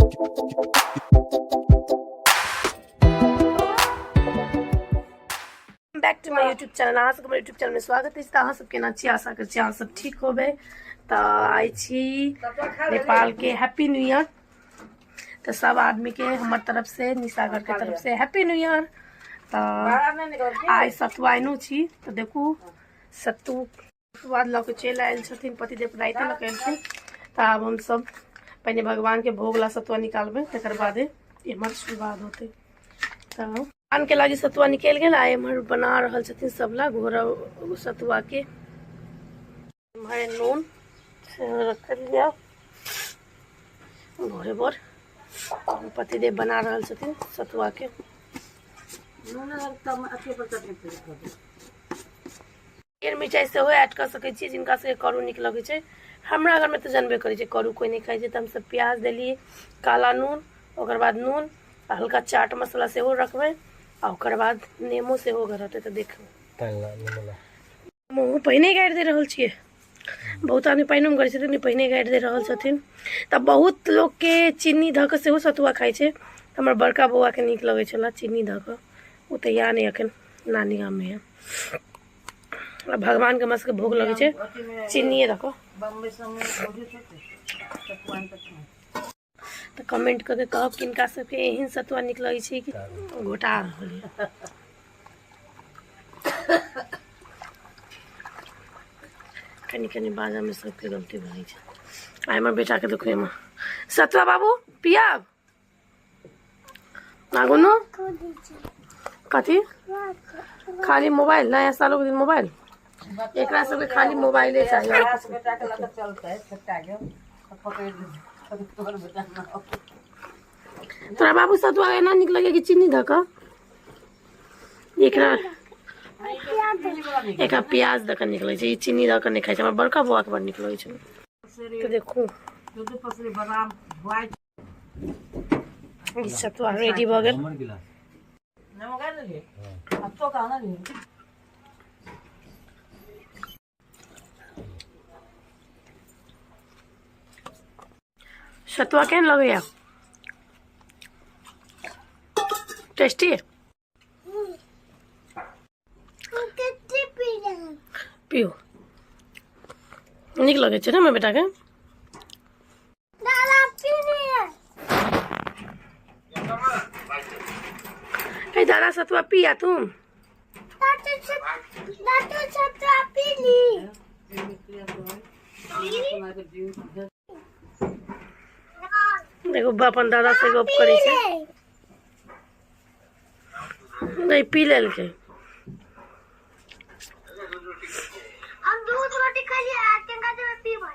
Back to my YouTube channel. अहाँ सबके हमर यूट्यूब चैनल में स्वागत अछि। तऽ अहाँ सब केना छी? आशा करै छी अहाँ सब ठीक होबै। तऽ आइ छी नेपाल के हैप्पी न्यू ईयर। तऽ सब आदमी के हमर तरफ से, निशा घर के तरफ से हैप्पी न्यू ईयर। तऽ आइ सतुआइनो छी, तऽ देखू सत्तू बाद लऽ के चलि आयल छथिन पतिदेव, राइते लऽ के एलखिन। तऽ आब हमसब पहिने भगवान के भोग ला सतुआ निकालबै, तकर बादे एम्हर शुरुआत होतै। तऽ भगवान के लागी सतुआ निकलि गेल आ एम्हर बना रहल छथिन सब ला घोरा सतुआ के। एम्हर नून सेहो रखल जाउ भोरे भोर। पतिदेव बना रहल छथिन सतुआ के। हरियर मिरचाइ सेहो ऐड कऽ सकै छी, जिनका सबके करू नीक लगै छै। हमरा घरमे तऽ जनबे करै छै, करू कोइ नहि खाइ छै। तऽ हमसब प्याज देलियै, काला नून, ओकर बाद नून आ हल्का चाट मसाला सेहो रखबै आ ओकर बाद नेमो सेहो गरतै। तऽ देखू, मुँह पहिने गाड़ि दे रहल छियै। बहुत आदमी पानिओमे गरै छथिन, पहिने गाड़ि दे रहल छथिन। तऽ बहुत लोकके चीनी धऽ कऽ सेहो सतुआ खाइ छै। हमर बड़का बौआके नीक लगै छलै चीनी धऽ कऽ। ओ तऽ या नहि, एखन नानी गाममे है। आ भगवानके हमरा सबके भोग लगै छै चीनिए दऽ कऽ। तऽ कमेंट कऽ के कहब, किनका सबके एहन सतुआ नीक लगै छै कि घोटा रहल यऽ। कनि कनि बाजऽमे सबके गलती भऽ जाइ छै। आ हमर बेटाके देखू, एहिमे सतुआ बाबू पियाब आगू। कथी खाली मोबाइल? नया सालों के दिन मोबाइल, एकरा सबके खाली मोबाइले चाहिए और कुछ नहीं। बेटा के लऽ चलतै छोटका के पकड़ि तोहर बेटा। तोरा बाबू सतुआ एना नीक लगे कि चीनी धऽ कऽ? एकरा एकरा प्याज दऽ कऽ नीक लगै छै, ई चीनी दऽ कऽ नहि खाइ छै। हमर बड़का बौआके बड़ नीक लगै छै। तऽ देखू, ई सतुआ रेडी भऽ गेल। सतुआ केहन लगैया? टेस्टी? पियो, नीक लगै छै ने हमर बेटाके? ए दादा, सतुआ पिया तुम। देखो, अपन दादा से गप करै छै। नहि पी लेलकै। हम दूध रोटी खेलियै आ तिनका देबै पीबै।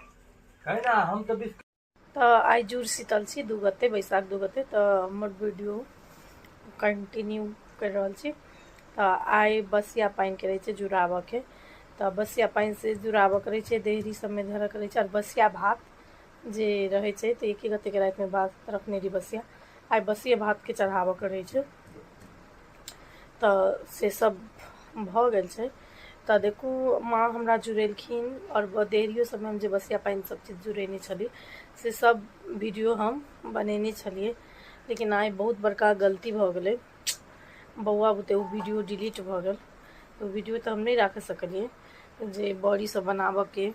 है ना, हम तऽ बिस्कुट। तऽ आइ जुड़ शीतल छी, 2 गते, बैसाख 2 गते। तऽ हमर वीडियो कंटिन्यू करि रहल छी। तऽ आइ बसिया पानिके रहै छै जुड़ाबऽके। तऽ बसिया पानिसँ जुड़ाबऽके रहै छै, देहरी सबमे धरऽके रहै छै आओर बसिया भात जे रहै छै। तऽ एके गतेके रातिमे भात रखने रही बसिया, आइ बसिये भातके चढ़ाबऽके रहै छै। तऽ से सब भऽ गेल छै। तऽ देखू, माँ हमरा जुड़ेलखिन आओर देहरियो सबमे हम जे बसिया पानि सब चीज जुड़ेने छली, से सब वीडियो हम बनेने छलियै। लेकिन आइ बहुत बड़का गलती भऽ गेलै बौआ बुते, ओ वीडियो डिलीट भऽ गेल। ओ वीडियो तऽ हम नहि राखि सकलियै जे बड़ी सब बनाबऽके।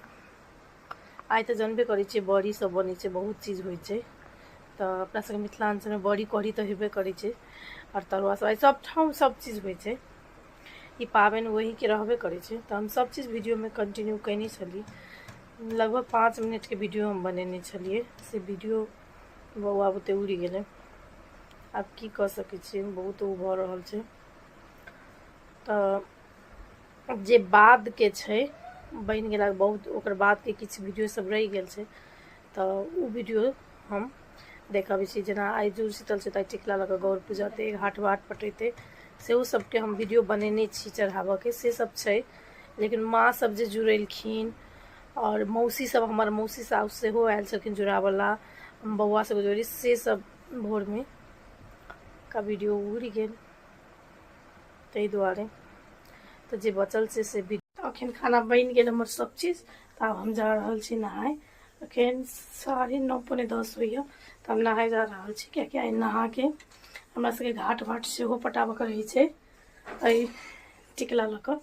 आइ तऽ जानबे करै छियै, बड़ी सब बनै छै, बहुत चीज होइ छै। तऽ अपना सबके मिथिलाञ्चलमे बड़ी कढ़ी तऽ हेबे करै छै आओर तरुआ सब। आइ सब ठाम सब चीज होइ छै, ई पाबनि वहीके रहबे करै छै। तऽ हम सब चीज वीडियोमे कंटिन्यू कयने छली। लगभग 5 मिनटके वीडियो हम बनेने छलियै, से वीडियो बौआ बुते उड़ि गेलै। आब की कऽ सकै छियै, बहुत ओ भऽ रहल छै। तऽ जे बादके छै, बनि गेलाके बहुत ओकर बादके किछु वीडियो सब रहि गेल छै, तऽ ओ वीडियो हम देखाबै छी। जेना आइ जुड़ शीतल छै, तऽ आइ टिकला लऽ कऽ गौर पूजतै, हाट बाट पटेतै, सेहो सबके हम वीडियो बनेने छी चढ़ाबऽके, से सब छै। लेकिन माँ सब जे जुड़ेलखिन आओर मौसी सब, हमर मौसी साउस सेहो आयल छलखिन जुड़ाबऽला, हम बौआ सबके जोड़ी, से सब भोरमे का वीडियो उड़ि गेल ताहि दुआरे। तऽ जे बचल छै से भी। अखन खाना बनि गेल हमर सब चीज, तऽ आब हम जा रहल छी नहाय। अखन 9:30 9:45 होइए तऽ हम नहाय जा रहल छी, कियाकि आइ नहाके हमरा सबके घाट वाट सेहो पटाबऽके रहै छै एहि टिकला लऽ कऽ,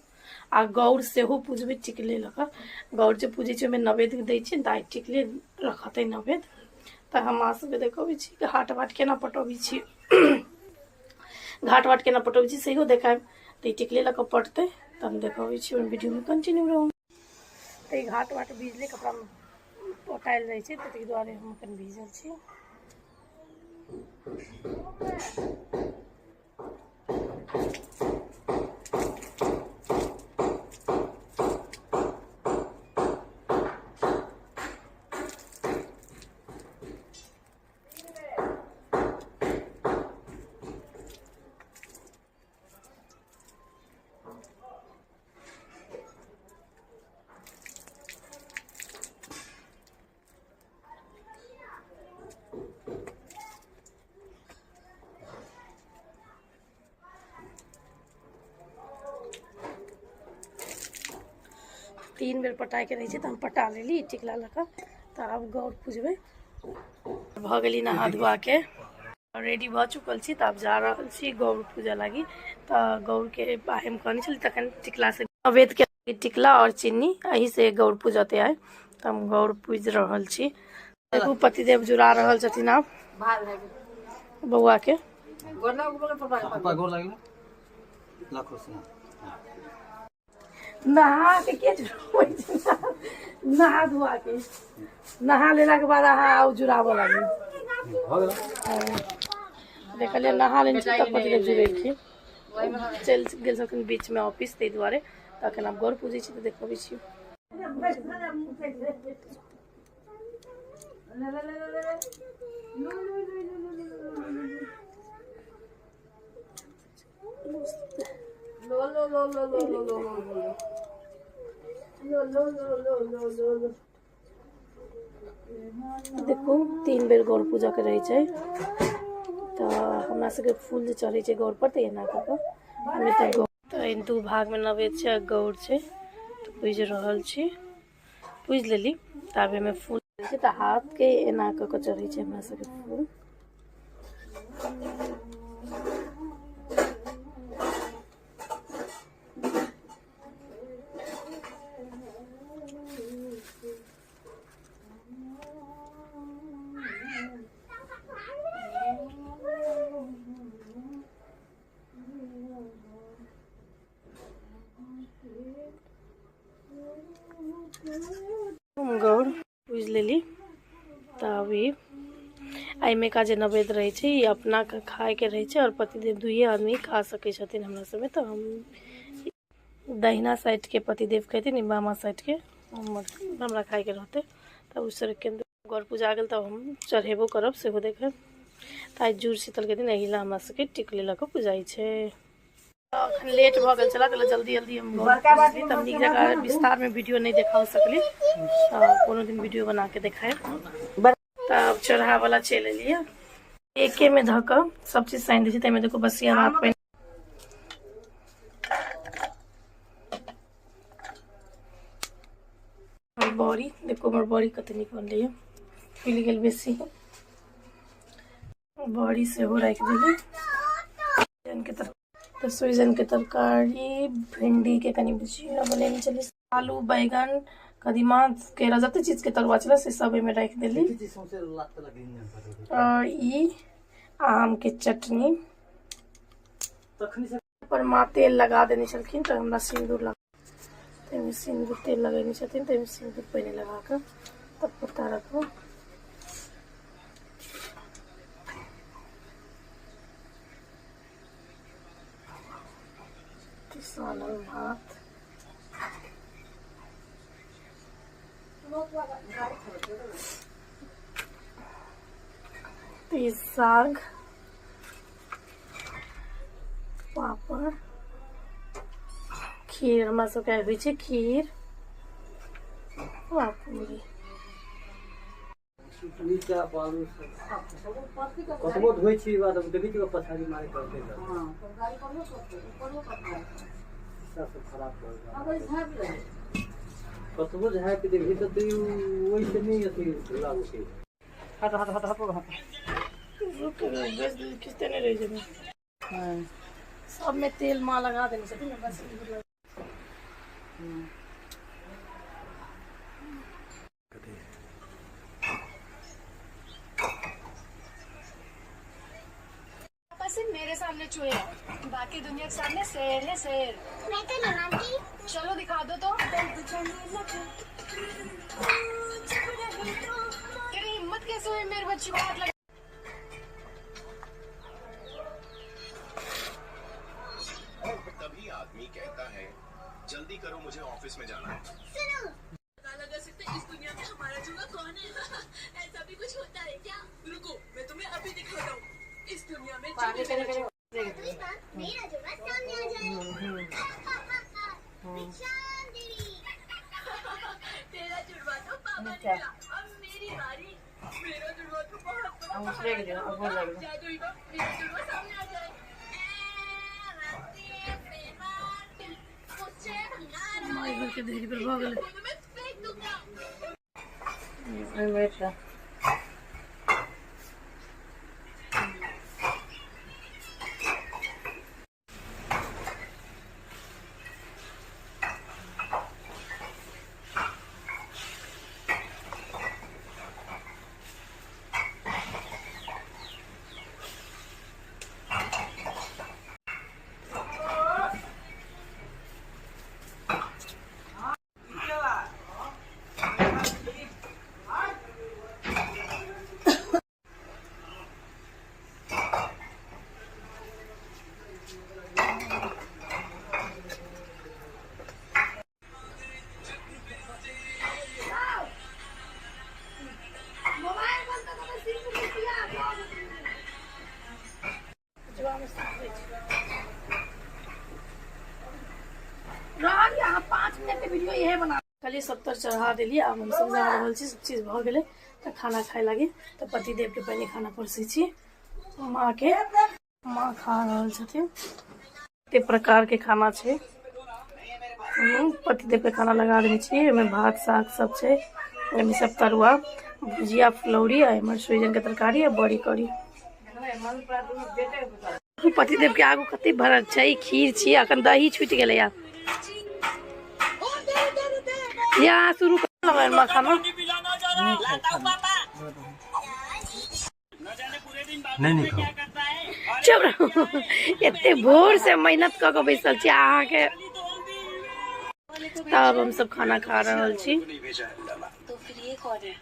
आ गौर सेहो पूजबै टिकले लऽ कऽ। गौर जे पूजै छै ओहिमे नवेद्य दै छै, तऽ आइ टिकले रखतै नवेद्य। तऽ हम अहाँ सबके देखबै छी घाट वाट केना पटबै छी, घाट वाट केना पटबै छी सेहो देखायब। तऽ ई टिकले लऽ कऽ पटतै, तऽ हम देखबै छी ओहि वीडियोमे, कंटिन्यू रहू। तऽ ई घाट वाट भीजले कपड़ामे पटायल जाइ छै, तऽ ताहि दुआरे हम अपन भीजल छी। तीन बेर पटायके रहै छै, तऽ हम पटा लेली टिकला लऽ कऽ। तऽ आब गौर पूजबै। भऽ गेली नहा धुआके रेडी भऽ चुकल छी, तऽ आब जा रहल छी गौर पूजा लागी। तऽ गौरके बारेमे कहने छली तखन टिकलासँ नवेद्यके टिकला आओर चीनी एहिसँ गौर पूजते आइ। तऽ हम गौर पूजि रहल छी। देखू पतिदेव जुड़ा रहल छथिन आब बौआके। नहा के के जुड़ाबै छै? नहा धुआ के नहा लेलाके बाद अहाँ आउ जुड़ाबऽ लागी। देखलियै नहा लेने छी तब पतिदेव जुड़ेलखिन, चलि गेल छलखिन बीचमे ऑफिस, ताहि दुआरे। तऽ एखन आब गौर पूजै छी तऽ देखबै छी। देखू 3 बेर गौर पूजा के रहै छै। तऽ हमरा सबके फूल जे चढ़ै छै गौर पर, तऽ एना कऽ कऽ हमे तऽ गौर। तऽ एहि 2 भागमे नवेद छै आ गौर छै, तऽ पूजि रहल छी। पूजि लेली, तऽ आब एहिमे फूल छै, तऽ हाथके एना कऽ कऽ चढ़ै छै हमरा सबके फूल। गौर पूजि लेली। तऽ अभी एहिमे का जे नवेद्य रहै छै ई अपना के खायके रहै छै, आओर पतिदेव दुइए आदमी खा सकै छथिन हमरा सबमे। तऽ हम दहिना साइडके पतिदेव खेथिन, ई बामा साइडके हमरा खायके रहतै। तऽ ओ के गौर पूजा गेल, तऽ हम चढ़ेबो करब सेहो देखब। तऽ आइ जुड़ शीतलके दिन, एहि लए हमरा सबके टिकली लऽ कऽ पूजाइ छै। अखन लेट भऽ गेल छलै, तऽ जल्दी जल्दी हम गौर पूजली, तब नीक जकाँ विस्तारमे वीडियो नहि देखा सकली, तऽ कोनो दिन वीडियो बना के देखायब। तऽ आब चढ़ावला चलि एलियै, एकेमे धऽ कऽ सब चीज सानि दै छै। ताहिमे देखू बसिया भात पानि बड़ी, देखू हमर बड़ी कते नीक बनलैए, फुलि गेल बेसी। बड़ी सेहो राखि देली। तऽ सोहिजनके तरकारी, भिंडीके कनि भुजिया बनेने छली, आलू बैगन कदीमा केरा जते चीजके तरुआ छलै से सब एहिमे राखि देली। आओर ई आमके चटनी पर माँ तेल लगा देने छलखिन, तऽ हमरा सिन्दूर लगा, ताहिमे सिन्दूर तेल लगेने छथिन, ताहिमे सिन्दूर पहिने लगा कऽ तब पत्ता रखब। सानल भात ई साग पापड़ खीर हमरा सबके होइ छै, खीर आ पूरी। नीचा बालू कतबो धोइ छी बाद देखै छी पछाड़ी मारे करतै, सब खराब भऽ गेल। कतबो झाँपि देबही तऽ तैयो ओहिसँ नहि अथी लागै हट हट हट हट हट। रुक खिचते नहि रहै छै। सबमे तेल माँ लगा देने छथिन ने, बस। पापा सिर्फ मेरे सामने चूहे हैं, बाकी दुनिया के सामने शेर है शेर। मैं तो नहीं मानती। चलो दिखा दो तो। तेरी हिम्मत कैसे हुई मेरे बच्ची को हाथ लगा? तभी आदमी कहता है, जल्दी करो, मुझे ऑफिस में जाना है। सुनो। लगा सकते इस दुनिया में हमारा जुआ कौन है? ऐसा भी कुछ होता है क्या? रुको, मैं तुम्हें अभी दिखाता हूँ इस दुनिया में जो भी मेरा अगली बार मेरा जुड़वा सामने आ जाए। विशाल देवी। तेरा जुड़वा तो पापा निकला, अब मेरी बारी। मेरा जुड़वा तो बहुत बड़ा पहाड़ होगा। जादुई बम, मेरा जुड़वा सामने आ जाए। माँ घरके देरी पर भऽ गेलै। मैं फेंक दूंगा। ओहिमे मोबाइल बंद कऽ कऽ सिर्फ रुपया। जुआमे सुतै छी। रहल अहाँ 5 मिनट के वीडियो इहे बना। कहलियै सब तर चढ़ा देलियै। आब हमसब जा रहल छी। सब चीज भऽ गेलै तऽ खाना खाय लागी। तऽ पतिदेवके पहिले खाना परसै छी। माँके, माँ खा रहल छथिन। कते प्रकारके खाना छै। पतिदेवके खाना लगा देने छी। ओहिमे भात, साग सब छै। ओहिमे सब तरुआ, भुजिया, फुलौरी आ एम्हर सोहिजन के तरकारी आ बड़ी करी। पतिदेव के आगू कते भरल छै। खीर छी, अखन दही छूटि गेलै। या या शुरू कर मखाना। नहीं, नहीं खाओ। चुप रहू। एते भोर से मेहनत कऽ के बैसल छी अहाँके। तब हम सब खाना खा रहल छी। तो फिर ये कौन है?